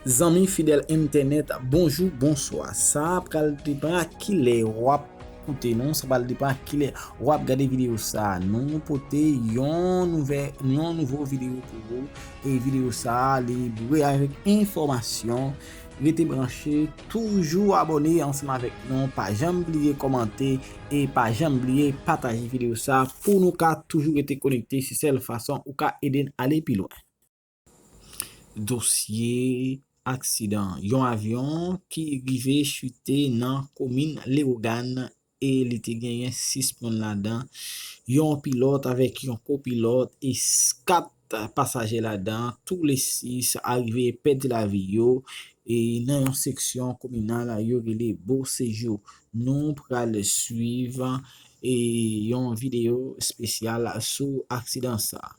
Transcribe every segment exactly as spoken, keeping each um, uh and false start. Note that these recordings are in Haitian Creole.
Zanmi fidèl entènèt, bonjou, bonswa. Sa pral depann ak kilè w ap koute nou, sa pral depann ak kilè w ap gade videyo sa a. Nou pote yon nouvè, yon nouvo videyo pou ou. E videyo sa a, li boure avèk enfòmasyon. Rete branche, toujou abòne ansanm avèk nou. Pa janm bliye kòmante e pa janm bliye pataje videyo sa a pou nou ka toujou rete konekte. Se sèl fason ou ka ede n ale pi lwen. Dosye aksidan yon avyon ki rive chite nan komin Lewogàn e li te genyen sis moun ladan, yon pilòt avèk yon kopilòt e s-, kat pasaje ladan, tou le sis arive pèdi lavi yo e nan yon seksyon kominal yo rele Beauséjour. Nou pral swiv e yon videyo espesyal sou aksidan sa a.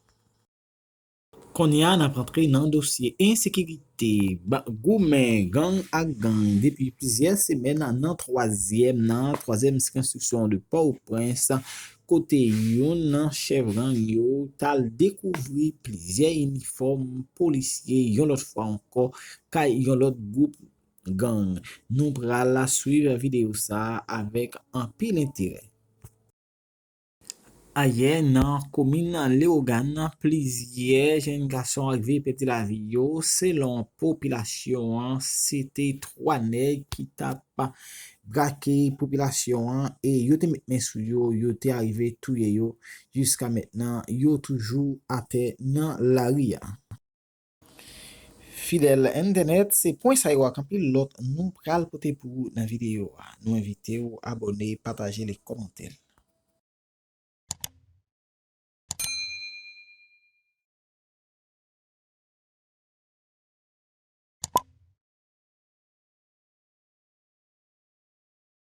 Kounye a, n ap antre nan dosye ensekirite. Ba-, goumen gang ak gang depi plizyè semèn nan twazyèm, nan twazyèm sikonskripsyon de Pòtoprens, kote youn nan chèf gang yo t al dekouvri plizyè inifòm polisye, yon lòt fwa ankò, kay yon lòt gwoup gang. Nou pral swiv videyo sa a avèk anpil enterè. Ayè, nan komin Lewogàn, plizyè jèn gason rive pèdi lavi yo, selon popilasyon an, se te twa nèg ki t ap brake popilasyon an e yo te met men sou yo, yo te arive touye yo. Jiska mentnan, yo toujou atè nan lari a. Fidèl entènèt, se pwen sa yo ak anpil lòt nou pral pote pou ou nan videyo a. Nou envite w abòne, pataje l e kòmante l.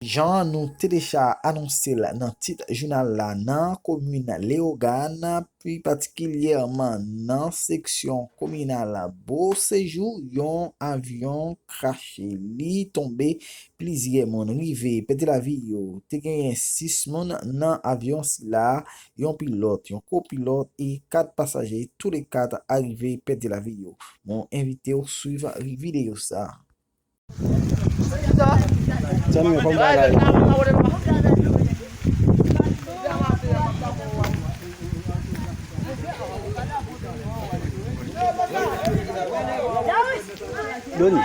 Jan nou te deja anonse l nan tit jounal la, nan komin Lewogàn, pi patikilyèman nan seksyon kominal Beauséjour, yon avyon krache. Li tonbe, plizyè moun rive pèdi lavi yo. Te genyen sis moun nan avyon sila, yon pilòt, yon kopilòt e kat pasaje, tou le kat arive pèdi lavi yo. Nou envite w swiv videyo sa a. Tèlman kòm bagay. Doni.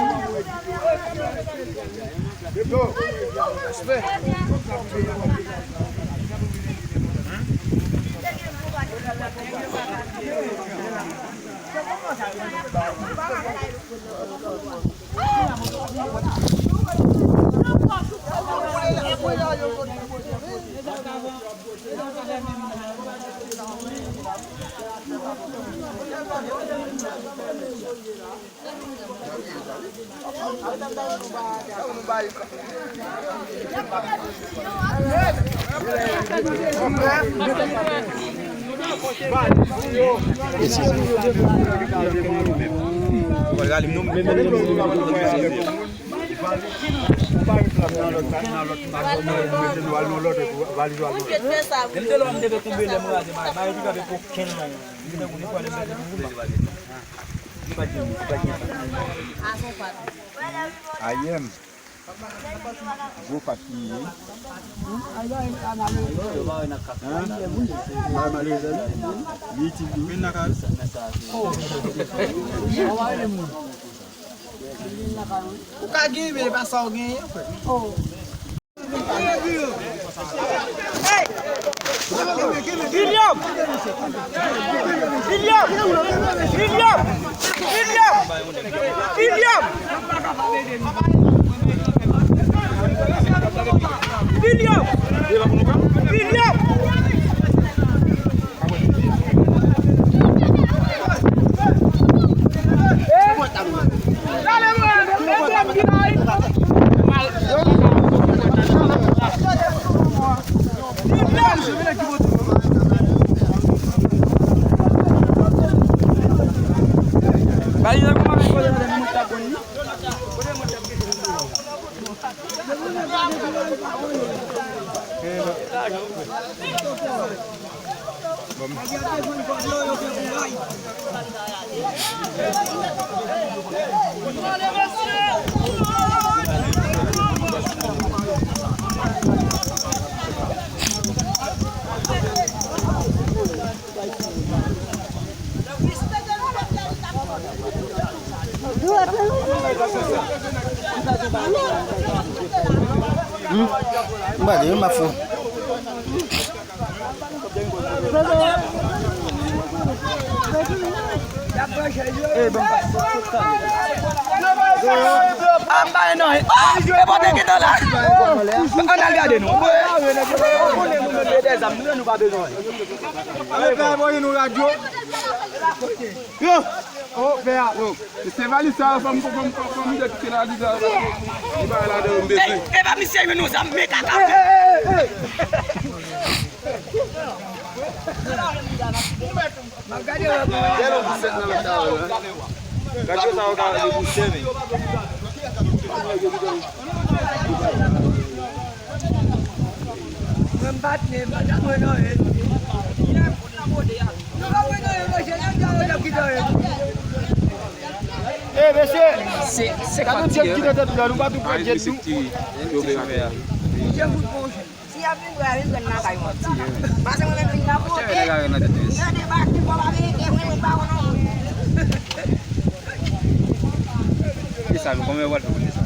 Ayè m. Gwo pat ki ye. Hein? Li itil tou wi. Ou ka genyen, men e pa sa w genyen, frè. William! William! William! William! William! William! William! Hmm? M pa di, m ap fè. Ah, m pa non. Ah, e pote ki la. Ann al gade nou. Yo! Oh, pè a, yo. Se valiz sa, fò m, fò m, fò m, fò m kite la, li la, li ba la de yon bebe. E pa misye, men nou, sa, men kaka. Gade sa, yo ka di pou chè, men. Mwen bat, men, bat, mwen, non, eh. Eh, mesye! Se, se gade yon djèb ki nan tèt ou la, nou pa tou pran djèb nou. Si y ap vin vre, a vin pran lakay mwen. Pase mwen menm vin la monte. Nan debake, mwen pa veye ke mwen, mwen pa wè non. E sa, nou konbyen w al fè pou sa?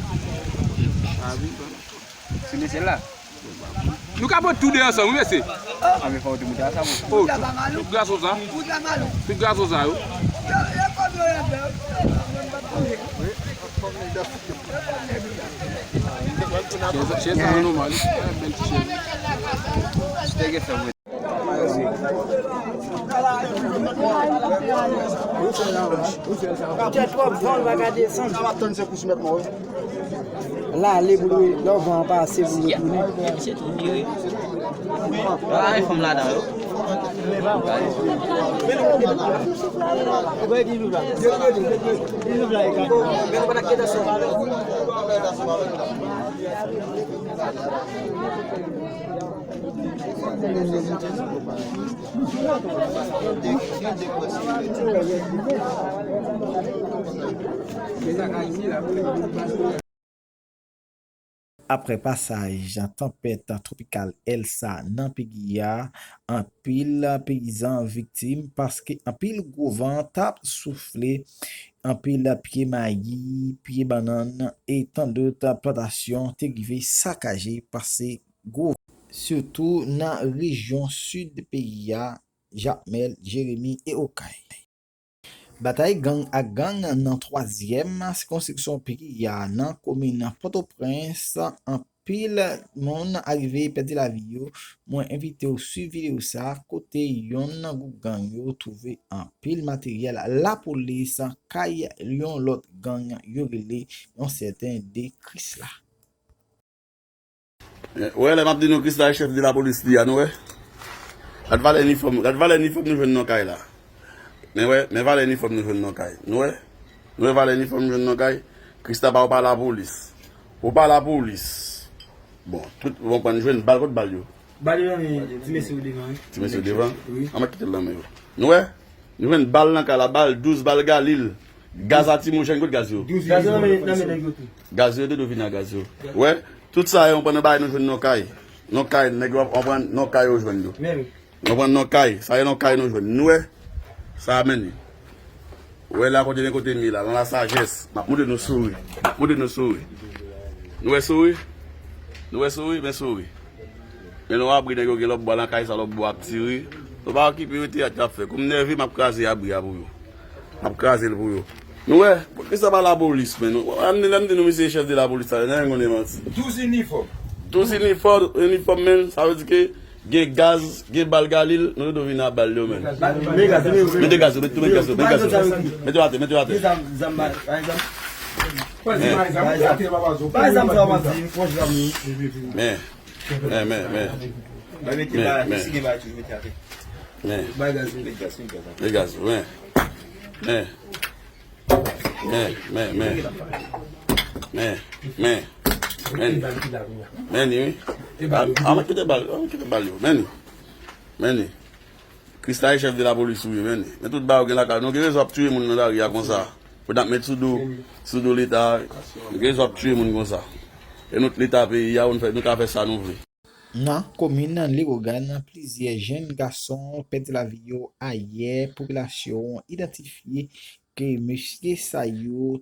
Ti mesye la. Nou ka pran tou de ansanm, wi, mesye. A, men fò w te moute ansanm. Oh, tout gason sa. Tout gason sa, yo. Chè sa, chè sa nòmal. Bèl ti chè. Ti te gen fè mwen. Tèt w ap van, l pa ka desann. L ale pou l, lè van an pase pou l retounen. Ay, fanm ladan yo. Aprè pasaj tanpèt twopikal Elsa nan peyi a, anpil peyizan viktim paske anpil gwo van t ap soufle, anpil pye mayi, pye bannann e tandòt plantasyon te rive sakaje pase gwo van, sitou nan rejyon sid peyi a, Jakmèl, Jeremi e Okay. Batay gang ak gang nan twazyèm sikonskripsyon peyi a nan komin Pòtoprens, anpil moun arive pèdi lavi yo. Mwen envite w swiv videyo sa a, kote yonn nan gwoup gang yo twouve anpil materyèl lapolis kay yon lòt gang yo rele yon sèten De Krisla. Ou wè, lè m ap di nou Krisla e chèf de lapolis li a, nou wè? Gad valè inifòm, gad valè inifòm nou jwenn nan kay la. Men wè, men valè inifòm nou jwenn nan kay. Nou wè? Nou wè valè inifòm nou jwenn nan kay? Krisla pa, ou pa lapolis. Ou pa lapolis. Bon, tout, bon, konprann jwenn bal, kot bal yo? Bal yo nan men ti mesye yo devan, wi. Ti mesye yo devan? Wi. An, m ap kite l nan men yo. Nou wè? Nou jwenn bal nan kay la, bal douz, bal galil. Gaz lakrimojèn, kot gaz yo? Gaz yo nan men, nan men nèg yo tou. Gaz yo, de do vini a gaz yo. Wè, tout sa yo, konprann bagay nou jwenn nan kay. Nan kay, nèg yo, konprann nan kay yo jwenn yo. Men wi. Konprann nan kay, sa yo nan kay nou jwenn. Nou wè? Sa a mennen. Ou wè la kote, men kote m ye la, nan lasajès. M ap montre nou souri. M ap montre nou souri. Nou wè souri? Nou wè souri? Men souri. Men nou abri nèg yo gen lòt bwa nan kay sa, lòt bwa ap tire. Nou pa okipe yo, teyat y ap fè. Kou m nève, m ap kraze abri a pou yo. M ap kraze l pou yo. Nou wè, poukisa pa lapolis, men nou, lè m di nou misye chèf de lapolis la, nan yon manti. Douz inifòm. Douz inifòm, inifòm, men, sa vle di ke gen gaz, gen bal galil, nou te vin a bal yo menm. Mete gaz yo, mete, mete gaz yo, mete gaz yo. Mete yo atè, mete yo atè. Zam, zam, pa egzanp. Men. Pa egzanp, sa w ap di, fòs zam yo. Men. Men, men, men. Men, men, men. Men. Bay gaz, men. Met gaz, met gaz. Met gaz, men. Men. Men, men, men. Men. Men. Men, wi. A, a, mwen kite bal, mwen kite bal yo. Men. Men. Krisla e chèf de lapolis ou ye, men. Men tout bagay ou gen lakay. Nou gen rezon ap tiye moun nan lari a konsa. Pou n ap met sou do, sou do Leta. Nou gen rezon ap tiye moun konsa. E nou t Leta peyi a, nou fè, nou ka fè sa nou vle. Nan komin Lewogàn, plizyè jenn gason pèdi lavi yo ayè. Popilasyon idantifye ke mesye sa yo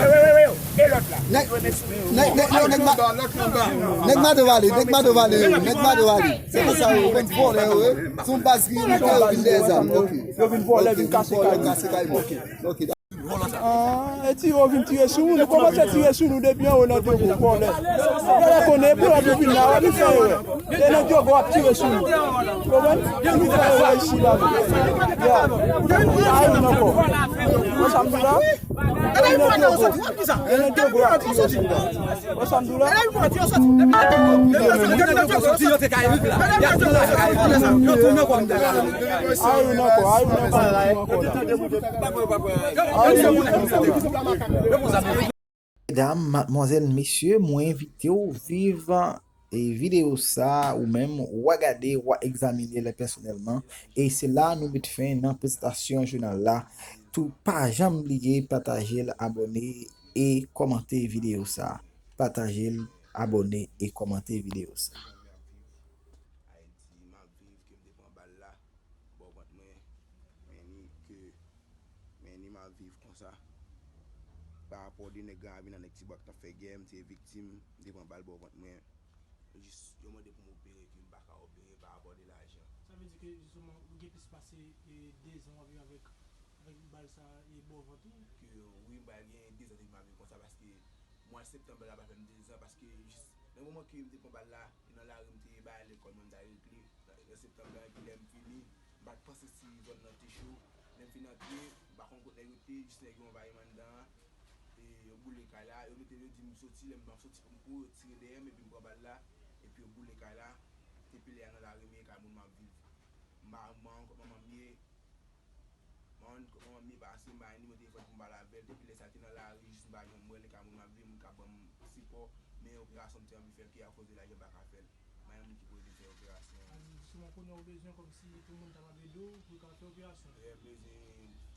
Nèg, nèg, nèg, nèg, nèg, nèg Mato Vale, nèg Mato Vale yo, nèg Mato Vale. Se konsa yo, yo konn vòlè yo, wi. Se yon baz ki yo mete yo vin dèyè zam. Ok. Yo vin vòlè, vin kase kay moun. Kase kay moun. Ok. Ok. Ah, e tire, yo vin tire sou nou. Nou kòmanse tire sou nou depi anwo nan Dyogo, vòlè. Yo la konnen, pou lòt yo vin la, yo vin fè erè. E nan Dyogo ap tire sou nou. Konprann? Yo vin fè erè isi la. Ya. Ay, nou nan kò. Wè sa m di la? Yo vin nan Dyogo. Yo nan Dyogo ap tire sou nou. Wè sa m di la? Ay, ou nan kò, ay, ou nan kò, ou nan kò la. Medam, madmwazèl, mesye, mwen envite w viv e videyo sa, ou menm, w a gade, w a egzamine l pèsonèlman. E se la nou met fen nan prezantasyon jounal la. Tou, pa janm bliye pataje l, abòne e kòmante videyo sa. Pataje l, abòne e kòmante videyo sa. Ayiti, m ap viv ke m te pran bal la, bò vant mwen, men ni ke, men ni m ap viv konsa. Pa rapò de nèg Gran Ravin ak nèg Ti Bwa k t ap fè gè, m te viktim, m te pran bal bò vant mwen. Jis, yo mande pou m opere, ke m pa ka opere pa rapò de lajan. Sa vle di ke, jisteman, ou gen plis pase, e, de zan w ap viv avèk, avèk bal sa, e, bò vant ou? Ke, wi, m pral gen de zan depi m ap viv konsa, paske mwa septanm la va fè m de zan, paske jis nan moman ke m te pran bal la, e nan lari m te bay lekòl mwen, m t al regle. Nan septanm la, epi lè m fini, m pa t panse si zòn nan te cho. Lè m fin antre, m pa konn kot nèg yo te, jis nèg yo anvayi m anndan an. E yo boule kay la, yo mete, yo di m soti, lè m ap soti pou m kouri, yo tire dèyè m, epi m pran bal la, epi yo boule kay la. Depi lè a nan lari m ye, kay moun m ap viv. M pa, m pa rann kont manman m ye, m pa rann kont manman m ye, pa achte m pa nimewo telefòn pou m pale avè l. Depi lè sa te nan lari, jis m pa janm wè l, e kay moun m ap viv, moun ka ban m sipò, men operasyon m te anvi fè ki akoz de lajan m pa ka fè l. M pa gen moun ki pou ede m fè operasyon an. Jisteman, kounye a ou bezwen kòmsi tout moun ta ap ede w pou w ka fè operasyon. Wi, m bezwen